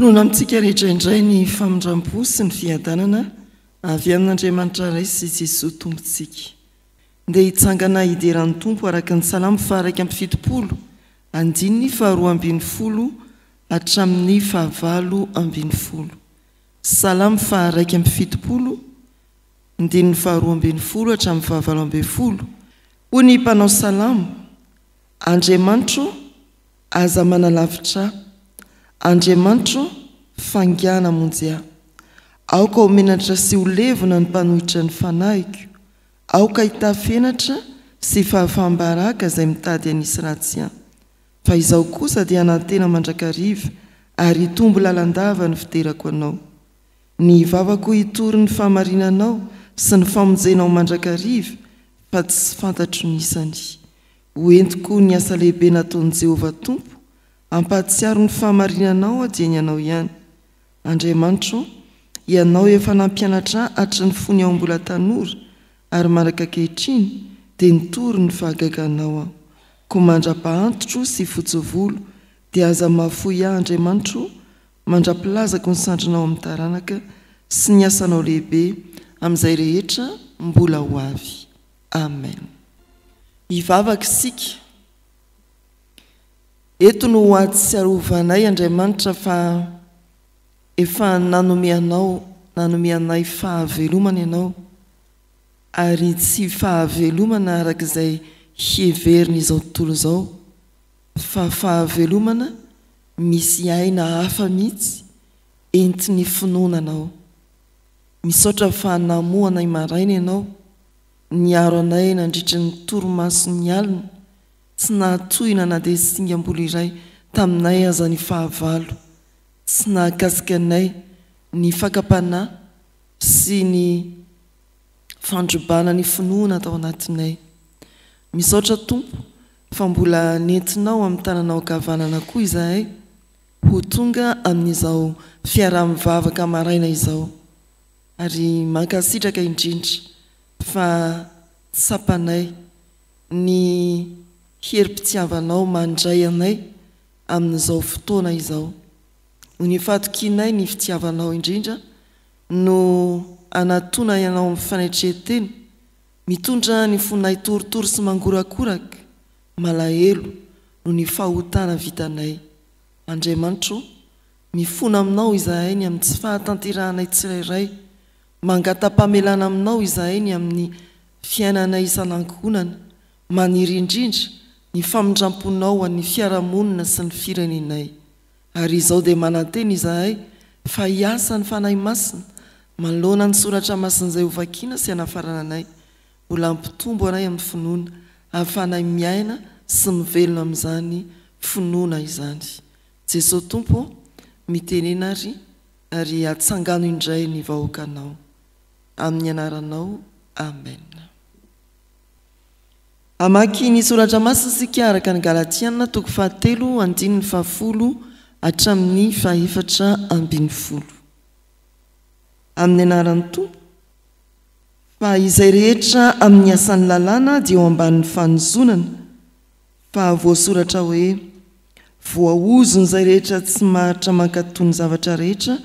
Tonona amintsika rehetra indray ny famindram-po sy ny fiadanana avy amin'Andriamanitra Ray sy Jesoa Tompontsika. Ndeha hitsangana hidera ny Tompo araka ny Salamo faha-71, andininy faharoa ambin'ny folo hatramin'ny fahavalo ambin'ny folo. Salamo faha-71, andininy faharoa ambin'ny folo hatramin'ny fahavalo ambin'ny folo. Hoy ny mpanao salamo, Andriamanitro ô, aza manalavitra ahy. Andriamanitro ô, faingàna hamonjy ahy. Aoka ho menatra sy ho levona ny mpanohitra ny fanahiko. Aoka hitafy henatra sy fahafaham-baraka izay mitady hanisy ratsy ahy. Fa izaho kosa dia hanantena mandrakariva ary hitombo lalandava ny fiderako Anao. Ny vavako hitory ny fahamarinanao sy ny famonjenao mandrakariva, fa tsy fantatro ny isany. Ho entiko ny asa lehibe nataon'i Jehovah Tompo, hampahatsiaro ny fahamarinanao aho dieny Anao ihany. Andriamanitro ô, Ianao efa nampianatra ahy hatry ny fony aho mbola tanora, ary mandraka ankehitriny dia nitory ny fahagaganao aho. Koa mandra-pahantitro sy fotsy volo, dia aza mahafoy ahy, Andriamanitro ô, mandra-pilazako ny sandrinao amin'ny taranaka sy ny asanao lehibe amin'izay rehetra mbola ho avy. Amen. Hivavaka isika. Eto no ho ahatsiarovanay Andriamanitra fa efa nanome anao, nanome anay fahavelomana Ianao, ary tsy fahavelomana araka izay heverin'izao tontolo izao, fa fahavelomana misy aina hafa mihitsy entin'ny finoana Anao. Misaotra fa namoha anay maraina Ianao, niaro anay nandritry ny torimason'ny alina, Tsy nahatohina na dia singam-bolo iray taminay aza ny fahavalo. Tsy nahakasika anay ny fakam-panahy sy ny fandrobana ny finoana tao anatinay. Misaotra Tompo fa mbola nentinao amin'ny tananao ankavanana koa izahay ho tonga amin'izao fiaraha-mivavaka maraina izao. Ary mankasitraka indrindra fa tsapanay ny herim-pitiavanao mandray anay amin'izao fotoana izao. Ny fahatokianay ny fitiavanao indrindra no anatonay anao amin'ny fanetren-tena, mitondra ny fonay torotoro sy mangorakoraka, malahelo noho ny fahotana vitanay. Andriamanitro ô, mifona aminao izahay ny amin'ny tsy fahatanterahanay tsirairay, mangata-pamelana aminao izahay ny amin'ny fiainanay isan'ankohonana, maniry indrindra ny famindramponao ho an'ny fiarahamonina sy ny firenenay. Ary izao dia manantena izahay fa hiasa ny Fanahy Masina manoloana ny Soratra Masina izay hovakiana sy hanafarana anay, mbola hampitombo anay amin'ny finoana, hahafahanay miaina sy mivelona amin'izany finoana izany. Jesoa Tompo ô, mitenena ary, ary atsangano indray ny vahoakanao. Amin'ny anaranao, Amen. Hamaky ny soratra masina isika araka ny Galatiana toko fahatelo andininy fahafolo hatramin'ny fahefatra ambin'ny folo. Amin'ny anaran'ny Tompo, fa izay rehetra amin'ny asan'ny lalàna dia eo ambanin'ny fanozonana, fa voasoratra hoe, Voaozona izay rehetra tsy maharitra mankatò ny zavatra rehetra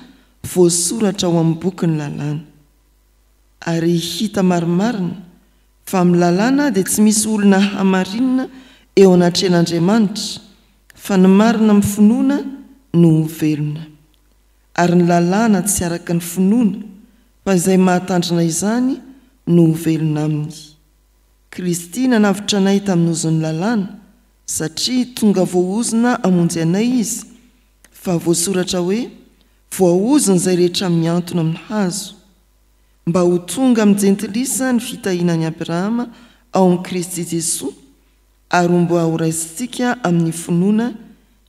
voasoratra ao amin'ny bokin'ny lalàna. Ary hita marimarina fa amin'ny lalàna dia tsy misy olona hamarinina eo anatrehan'Andriamanitra, fa ny marina amin'ny finoana no ho velona. Ary ny lalàna tsy araka ny finoana, fa izay mahatandrina izany no ho velona aminy. Kristy nanavotra anay tamin'ny ozon'ny lalàna, satria tonga voaozona hamonjy anay Izy, fa voasoratra hoe, Voaozona izay rehetra mihantona amin'ny hazo. Mba ho tonga amin'ny jentilisa ny fitahiana an'i Abrahama ao amin'i Kristy Jesoa, ary ho mba horaisintsika amin'ny finoana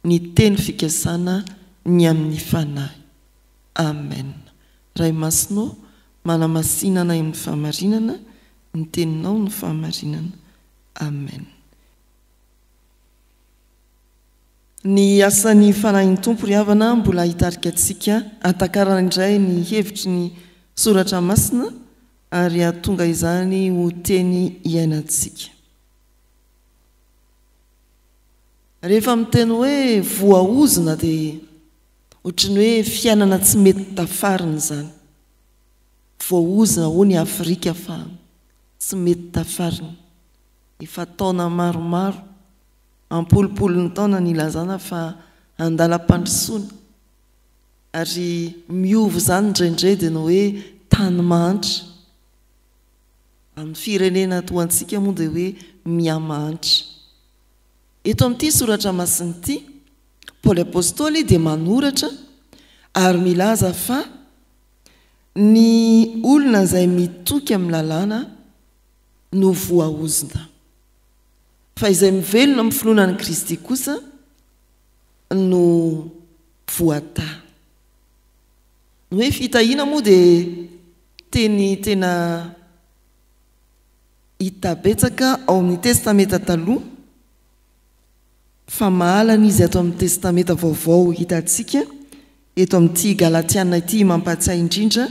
ny teny fikasana ny amin'ny Fanahy. Amen. Ray Masina ô, manamasina anay amin'ny fahamarinana, ny teninao no fahamarinana. Amen. Ny asan'ny Fanahin'ny Tompo ry havana mbola hitarika antsika hahatakarana indray ny hevitry ny Soratra Masina ary hahatonga izany ho teny iainantsika. Rehefa miteny hoe voaozona dia. Ohatry ny hoe fiainana tsy mety tafarina izany. Voaozona hono i Afrika fa tsy mety tafarina. Efa taona maromaro, am-polopolony taona nilazana fa andalam-pandrosoana. Ary miova izany indraindray dia ny hoe tany mahantra. Amin'ny firenena toa antsika moa dia hoe mihamahantra. Eto amin'ity soratra masina ity, Paoly Apostoly dia manoratra ary milaza fa ny olona izay mitoky amin'ny lalàna no voaozona. Fa izay mivelona amin'ny finoana an'i Kristy kosa no voatahy. Ny hoe fitahiana moa dia teny tena hita betsaka ao amin'ny Testamenta Taloha, fa mahalana izy ato amin'ny Testamenta Vaovao hitantsika eto amin'ity Galatiana ity mampahatsiahy indrindra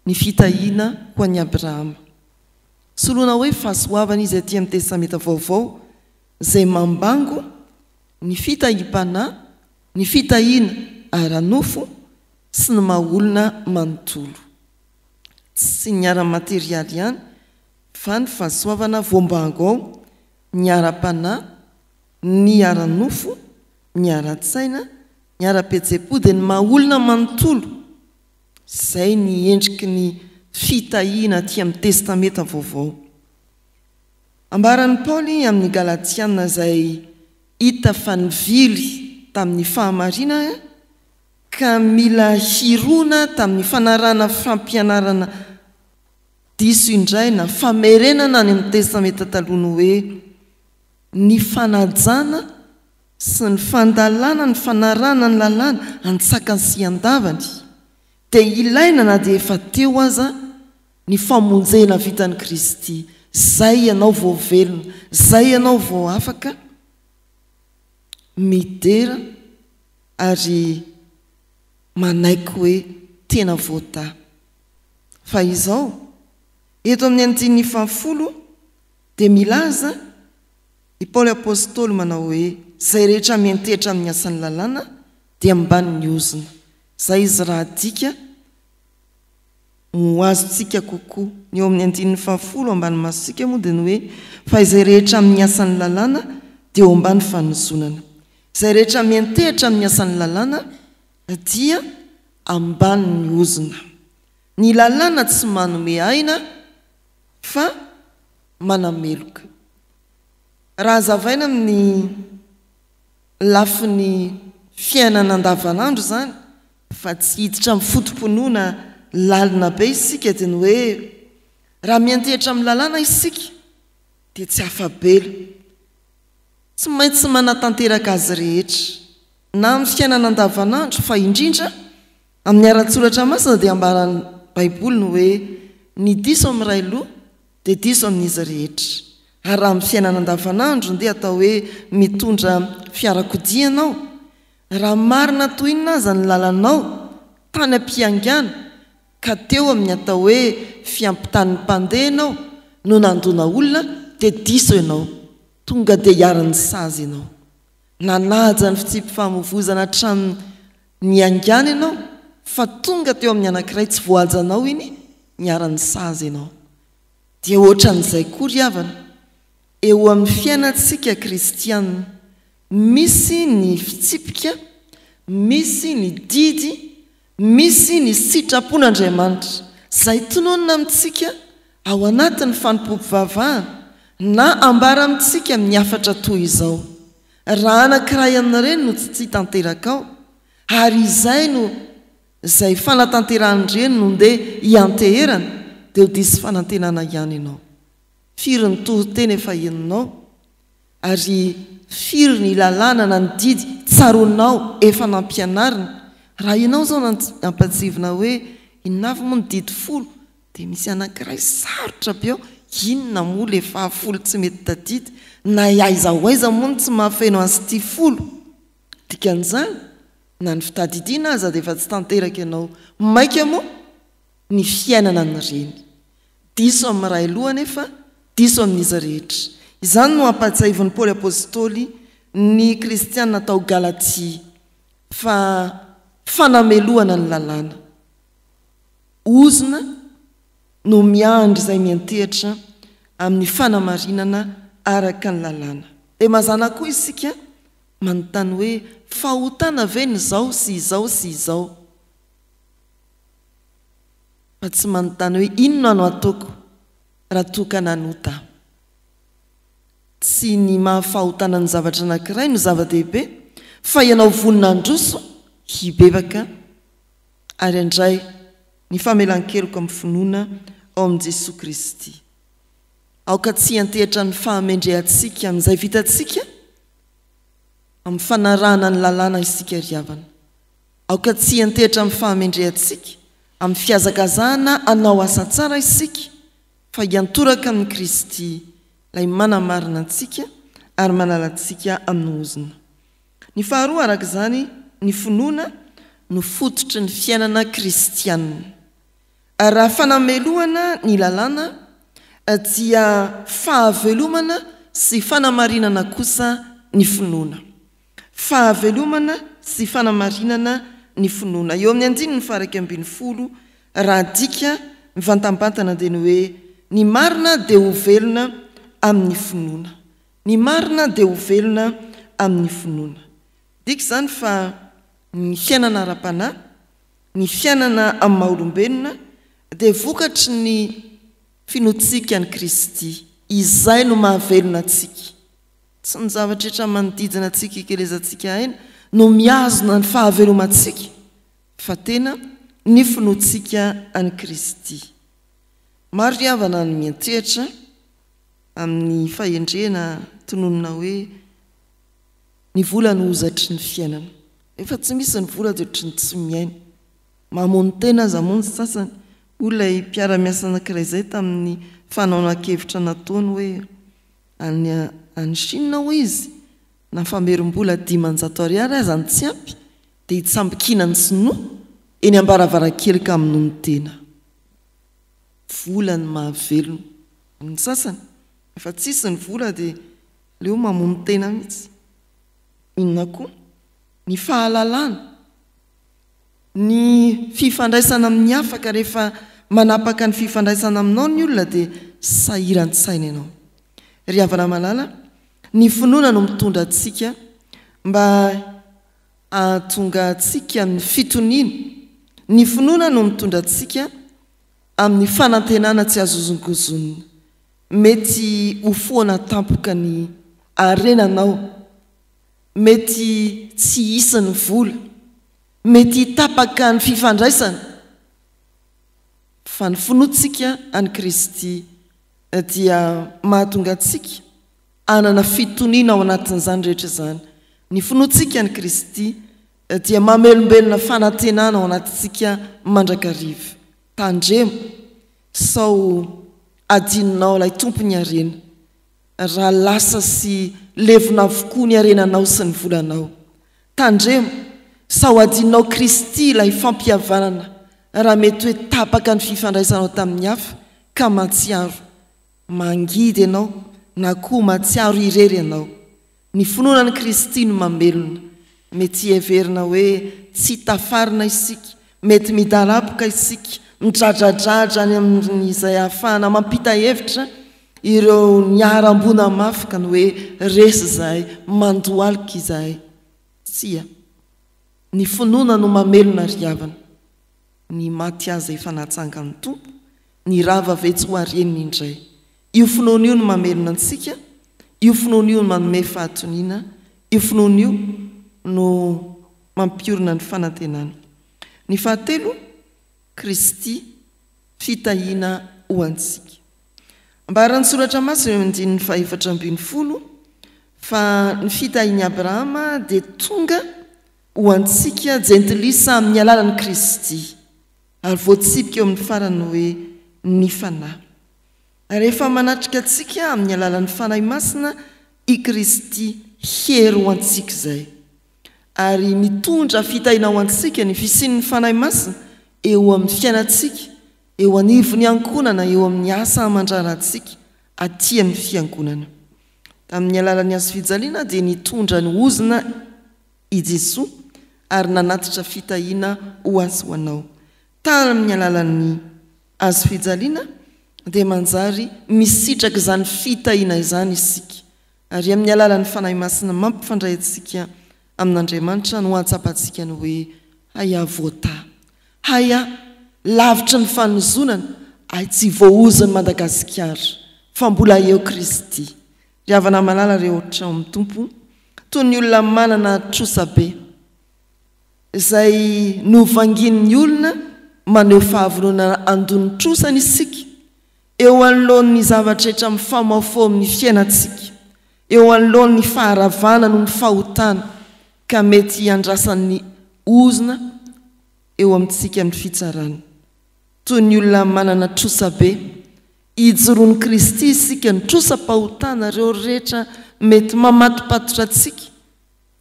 ny fitahiana ho an'i Abrahama. Soloina hoe fahasoavana izy aty amin'ny Testamenta Vaovao izay mambango ny fitahiam-panahy, ny fitahiana ara-nofo sy ny maha-olona manontolo. Tsy ny ara-materialy ihany fa ny fahasoavana voambango ao, ny ara-panahy, ny ara-nofo, ny ara-tsaina, ny ara-pihetseham-po dia ny maha-olona manontolo. Izay ny endriky ny fitahiana aty amin'ny Testamenta Vaovao. Ambaran'i Paoly amin'ny Galatiana izay hita fa nivily tamin'ny fahamarinana ka mila hirona tamin'ny fanarahana fampianarana diso indray na famerenana any amin'ny Testamenta Taloha ny hoe ny fanajana sy ny fandalana ny fanarahana ny lalàna antsakany sy andavany dia ilaina na dia efa teo aza ny famonjena vitan'i Kristy, zay ianao vao velona, zay ianao vao afaka midera ary manaiky hoe tena voatahy. Fa izao, eto amin'ny andininy fahafolo dia milaza i Paoly Apostoly manao hoe, Izay rehetra miantehitra amin'ny asan'ny lalàna dia ambanin'ny ozona. Izay izy raha adika ho azontsika kokoa. Ny eo amin'ny andininy fahafolo ambany masontsika moa dia ny hoe, Fa izay rehetra amin'ny asan'ny lalàna dia eo ambany fanozonana. Izay rehetra miantehitra amin'ny asan'ny lalàna dia ambanin'ny ozona. Ny lalàna tsy manome aina fa manameloka. Raha hazavaina amin'ny lafiny fiainana andavanandro izany fa tsy hiditra amin'ny foto-pinoana lalina be isika dia ny hoe raha miantehitra amin'ny lalàna isika dia tsy afa-bela. Tsy maintsy manatanteraka azy rehetra, na amin'ny fiainana andavanandro fa indrindra amin'ny ara-tsoratra masina dia ambaran'ny Baiboly ny hoe ny diso amin'ny iray loha dia diso amin'izy rehetra. Ary raha amin'ny fiainana andavanandro, ndeha atao hoe mitondra fiarakodia ianao, raha marina toy inona aza ny lalanao tany am-piaingàna ka teo amin'ny atao hoe fiampitan'ny mpandeha ianao no nandona olona dia diso ianao, tonga dia iharan'ny sazy ianao. Nanaja ny fitsipi-famoivozana hatramin'ny niaingàna ianao fa tonga teo amin'ny anankiray tsy voahajanao iny, niharan'ny sazy ianao. Dia ohatran'izay koa ry havana, eo amin'ny fiainantsika kristiana, misy ny fitsipika, misy ny didy, misy ny sitrapon'Andriamanitra, izay tononina amintsika ao anatin'ny fanompoam-pivavahana, na ambara amintsika amin'ny hafatra toy izao, Raha anankiray amin'ireny no tsy tanterakao, ary izay no Izay fanatanterahan'ireny no ndeha hianteherana dia ho diso fanantenana ihany ianao. Firy ny toriteny efa henonao? Ary firy ny lalàna na ny didy tsaroanao efa nampianarina? Raha ianao izao nampatsivina hoe inona avy moa ny didy folo dia misy anankiray sarotra be ao, inona moa ilay fahafolo tsy mety tadidy? Na aiza ho aiza moa no tsy mahafeno azy ity folo? Dikan'izany, na ny fitadidiana aza dia efa tsy tanteraka ianao. Maika moa ny fiainana an'ireny. Diso amin'ny iray loha anefa, diso amin'izy rehetra. Izany no ampahatsiahivin'i Paoly Apostoly ny kristiana tao Galatia fa. fanamelohana ny lalàna. Ozona no miandry izay miantehitra amin'ny fanamarinana araka ny lalàna. Dia mazàna koa isika manontany hoe, fahotana ve ny izao sy izao sy izao? Fa tsy manontany hoe inona no ataoko raha toa ka nanota aho. Tsy ny maha fahotana ny zavatra anankiray no zava-dehibe fa ianao vonona handroso, hibebaka ary handray ny famelan-keloka amin'ny finoana ao amin'i Jesoa Kristy. Aoka tsy hiantehitra ny fahamendrehantsika amin'izay vitantsika amin'ny fanarahana ny lalàna isika ry havana. Aoka tsy hiantehitra amin'ny fahamendrehantsika amin'ny fihazakazahana hanao asa tsara isika fa hiantoraka amin'i Kristy, ilay manamarina antsika ary manala antsika amin'ny ozona. Ny faharoa araka izany, ny finoana no fototry ny fiainana kristiana. Ary raha fanamelohana ny lalàna dia fahavelomana sy fanamarinana kosa ny finoana. Fahavelomana sy fanamarinana ny finoana. Eo amin'ny andininy faha-11, raha adika mivantambantana dia ny hoe, ny marina dia ho velona amin'ny finoana. Ny marina dia ho velona amin'ny finoana. Midika izany fa ny fiainana ara-panahy, ny fiainana amin'ny maha-olombelona dia vokatry ny finoantsika an'i Kristy. Izay no mahavelona antsika. Tsy ny zavatra rehetra manodidina antsika ikelezantsika aina no mihazona ny fahavelomantsika fa tena ny finoantsika an'i Kristy. Maro ry havana ny miantehitra amin'ny fahendrena tononina hoe ny vola no hozatry ny fiainana. Rehefa tsy misy ny vola dia ohatry ny tsy miaina. Mamono tena aza moa ny sasany, hoy ilay mpiara-miasa anankiray izay tamin'ny fanaonan-kevitra nataony hoe Any any Chine hoy izy, na famerim-bola 500 ariary aza no tsy ampy dia hitsambikinan'ny sinoa eny am-baravarankely ka hamonoany tena. Vola no mahavelona ny sasany, rehefa tsisy ny vola dia aleo mamono tena mihitsy. Inona koa? Ny fahalalana. Ny fifandraisana amin'ny hafa ka rehefa manapaka ny fifandraisana aminao ny olona dia sahiran-tsaina ianao. Ry havana malala, ny finoana no mitondra antsika mba hahatonga antsika amin'ny fitoniana, ny finoana no mitondra antsika amin'ny fanantenana tsy azo hozongozonina. Mety ho foana tampoka ny harenanao, mety tsy hisy ny vola, Mety hitapaka ny fifandraisana, fa ny finoantsika an'i Kristy dia mahatonga antsika hanana fitoniana ao anatin'izany rehetra izany. Ny finoantsika an'i Kristy dia mamelombelona fanantenana ao anatintsika mandrakariva. Tandremo sao adinonao ilay Tompon'ny harena, raha lasa sy levona avokoa ny harenanao sy ny volanao. Tandremo sao adinonao Kristy ilay fampihavanana raha mety hoe tapaka ny fifandraisanao tamin'ny hafa ka mahatsiaro mangidy ianao na koa mahatsiaro irery ianao. Ny finoana an'i Kristy no mamelona. Mety hiheverina hoe tsy tafarina isika, mety midaraboka isika, midradradradra any amin'izay ahafahana mampita hevitra ireo niharam-boina mafy ka ny hoe resy izahay, mandohalika izahay. Tsia. Ny finoana no mamelona ry havana. Ny maty aza efa natsangan'ny Tompo, ny rava ve tsy ho areniny indray. Io finoana io no mamelona antsika, io finoana io no manome fahatoniana, io finoana io no mampiorina ny fanantenana. Ny fahatelo, Kristy, fitahiana ho antsika. Ambaran'ny Soratra Masina eo andininy faha-14 fa ny fitahian'i Abrahama dia tonga ho antsika jentilisa amin'ny alalan'i Kristy, ary voatsipika eo amin'ny farany hoe ny Fanahy. Rehefa manatrika antsika amin'ny alalan'ny Fanahy Masina i Kristy, hery ho antsika izay. Ary mitondra fitahiana ho antsika ny fisian'ny Fanahy Masina eo amin'ny fiainantsika, eo anivon'ny ankohonana, eo amin'ny asa aman-draharahantsika aty amin'ny Fiangonana. Tamin'ny alalan'ny hazofijaliana dia nitondra ny ozona i Jesoa. ary nanatitra fitahiana ho ahy sy ho anao. Tamin'ny alalan'ny hazofijaliana dia manjary misitraka izany fitahiana izany isika, ary amin'ny alalan'ny Fanahy Masina mampifandray antsika amin'Andriamanitra no ahatsapantsika ny hoe hay aho voatahy, hay aho lavitry ny fanozonana, hay tsy voaozon'i Madagasikara fa mbola eo Kristy. Ry havana malala rehetra ao amin'ny Tompo, toy ny olona manana trosa be, izay novangian'ny olona maneho fahavononana handoa ny trosany isika eo anoloan'ny zavatra rehetra mifamahofaho amin'ny fiainantsika, eo anoloan'ny faharavana noho ny fahotana ka mety hiandrasan'ny ozona eo amintsika ny fitsarana. Toy ny olona manana trosa be, ijoroan'i Kristy isika, ny trosam-pahotana, ireo rehetra mety mamatopatotra antsika,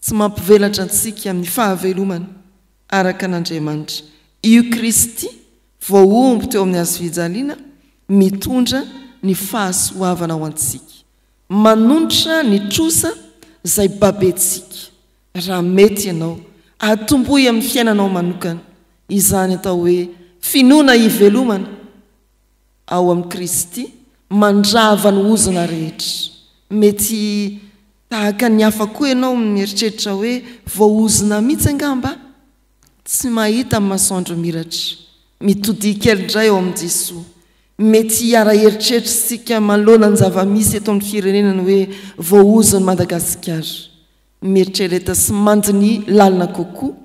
Tsy mampivelatra antsika amin'ny fahavelomana araka an'Andriamanitra. Io Kristy voahombo teo amin'ny hazofijaliana mitondra ny fahasoavana ho antsika. Manonitra ny trosa izay babentsika. Raha mety ianao, atombohy amin'ny fiainanao manokana izany atao hoe finoana ivelomana. ao amin'i Kristy mandrava ny ozona rehetra. Mety tahaka ny hafa koa ianao mieritreritra hoe voaozona mihitsy angamba aho. Tsy mahita ny masoandro miratra. Mitodiha kely indray ao amin'i Jesoa. Mety hiara-eritreritra isika manoloana ny zava-misy eto amin'ny firenena ny hoe voaozon'i Madagasikara. Mieritrereta sy mandiniha lalina kokoa.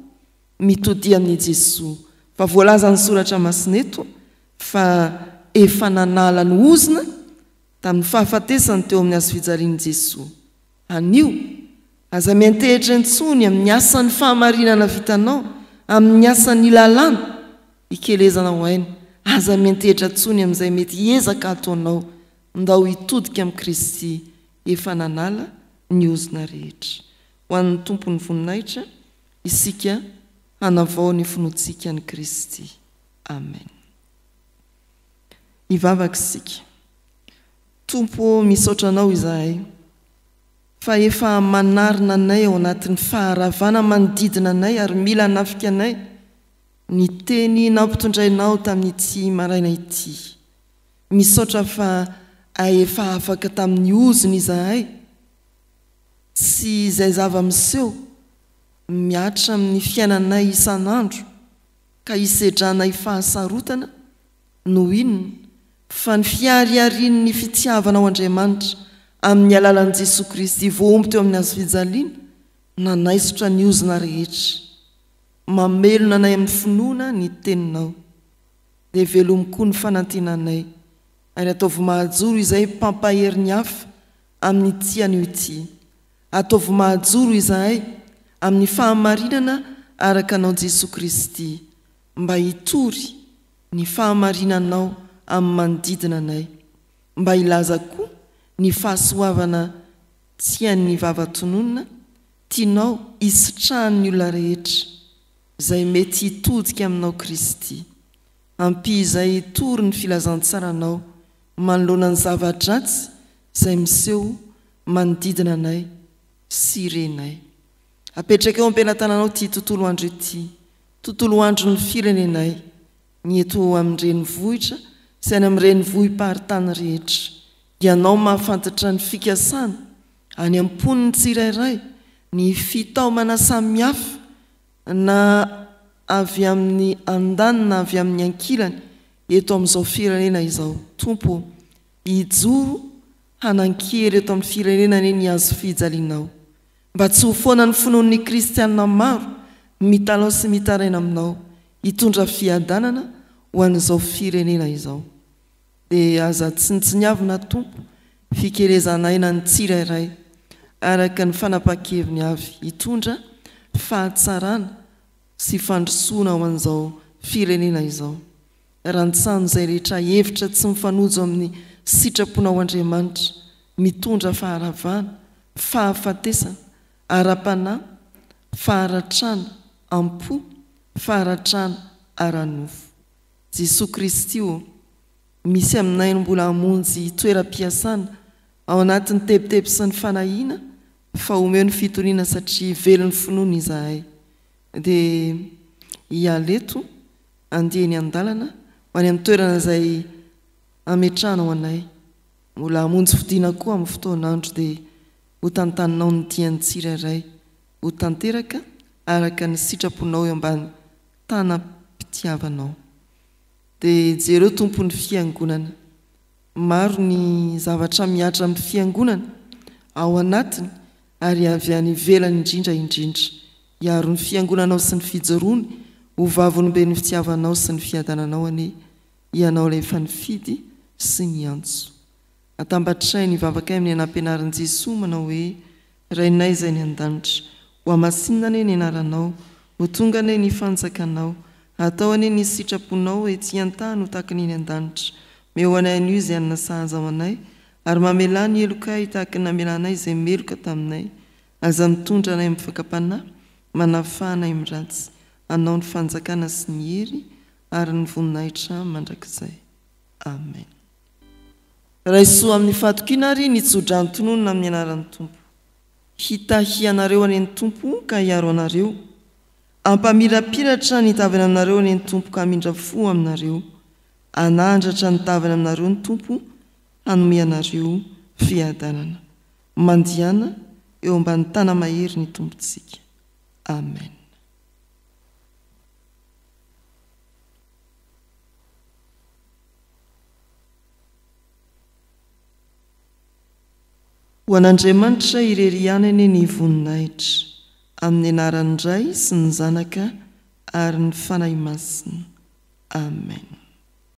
Mitodia amin'i Jesoa. Fa voalazan'ny Soratra Masina eto fa efa nanala ny ozona tamin'ny fahafatesany teo amin'ny hazofijalian'i Jesoa. Anio, aza miantehitra intsony amin'ny asan'ny fahamarinana vitanao, amin'ny asan'ny lalàna ikelezanao aina. Aza miantehitra intsony amin'izay mety ezaka ataonao. Ndao hitodika amin'i Kristy efa nanala ny ozona rehetra. Ho an'ny Tompo ny voninahitra. isika hanavao ny finoantsika an'i Kristy. Amen. Hivavaka isika. Tompo ô, misaotra Anao izahay fa efa manarina anay ao anatin'ny faharavana manodidina anay ary mila hanafika anay ny teny nampitondrainao tamin'ity maraina ity. Misaotra fa efa afaka tamin'ny ozona izahay sy izay zava-miseho mihatra amin'ny fiainanay isan'andro ka isedranay fahasarotana no inona fa ny fihariharian'ny fitiavanao Andriamanitra amin'ny alalan'i Jesoa Kristy voahombo teo amin'ny hazofijaliana nanaisotra ny ozona rehetra. Mamelona anay amin'ny finoana ny teninao. Dia velomy koa ny fanantenanay ary ataovy mahajoro izay mpampahery ny hafa amin'ity anio ity. Ataovy mahajoro izahay amin'ny fahamarinana araka Anao Jesoa Kristy, mba hitory ny fahamarinanao amin'ny manodidina anay, mba hilaza koa ny fahasoavana tsy hain'ny vava tononina, tianao hisitrahan'ny olona rehetra izay mety hitodika aminao Kristy. Ampia izay hitory ny filazantsaranao manoloana ny zava-dratsy izay miseho manodidina anay sy renay. Apetraka eo am-pelatananao ity tontolo andro ity, tontolo andron'ny firenenay, ny eto amin'ny renivohitra sy any amin'ny renivohi-paritany rehetra. Ianao mahafantatra ny fikasana any am-pon'ny tsirairay, ny fitaomana samihafa na avy amin'ny andaniny na avy amin'ny ankilany eto amin'izao firenena izao. Tompo ô, hijoro hanan-kery eto amin'ny firenena anie ny hazo fijalianao. Mba tsy ho foana ny finoan'ny kristiana maro mitalaho sy mitaraina aminao hitondra fiadanana ho an'izao firenena izao. Dia aza tsinontsiniavina Tompo fikelezan'aina ny tsirairay araka ny fanapahan-keviny avy hitondra fahatsarana sy fandrosoana ho an'izao firenena izao. Rantsano izay rehetra hevitra tsy mifanojo amin'ny sitraponao Andriamanitra mitondra faharavana, fahafatesana, ara-panahy, faharatrana am-po, faharatrana ara-nofo. Jesoa Kristy ô, misy aminay no mbola hamonjy toeram-piasana ao anatin'ny tebiteby sy ny fanahiana fa omeo ny fitoniana satria velon'ny finoana izahay. Dia hiala eto, handeha eny an-dalana ho any amin'ny toerana izay hametrahanao anay. Mbola hamonjy fodiana koa amin'ny fotoan'andro dia ho tantaninao ny dian'ny tsirairay ho tanteraka araka ny sitraponao eo ambany tanam-pitiavanao. Dia jereo Tompo ny fiangonana. Maro ny zavatra mihatra amin'ny fiangonana, ao anatiny ary avy any ivelany indrindra indrindra. Hiaro ny fiangonanao sy ny fijoroany ho vavolombelon'ny fitiavanao sy ny fiadananao anie Ianao ilay efa nifidy sy niantso. Atambatray ny vavakay amin'ny nampianarin'i Jesoa manao hoe, Rainay izay any an-danitra, ho hamasinina anie ny anaranao, ho tonga anie ny fanjakanao, hatao anie ny sitraponao ety an-tany ho tahaka ny eny an-danitra. Meo anay anio izay hanina sahaza ho anay, ary mamelà ny helokay tahaka ny namelanay izay meloka taminay. Aza mitondra anay amin'ny fakam-panahy, manafaha anay amin'ny ratsy. Anao ny fanjakana sy ny hery ary ny voninahitra mandrakizay. Amen. Raiso amin'ny fahatokiana ary ny tsodrano tononina amin'ny anaran'ny Tompo. Hitahy anareo anie ny Tompo ka hiaro anareo. Hampamirapiratra ny tavany aminareo anie ny Tompo ka hamindra fo aminareo. Hanandratra ny tavany aminareo ny Tompo hanome anareo fiadanana. Mandihana eo ambany tana-mahery ny Tompontsika. Amen. Ho an'Andriamanitra irery ihany anie ny voninahitra, amin'ny anaran'ny Ray sy ny Zanaka ary ny Fanahy Masina. Amen.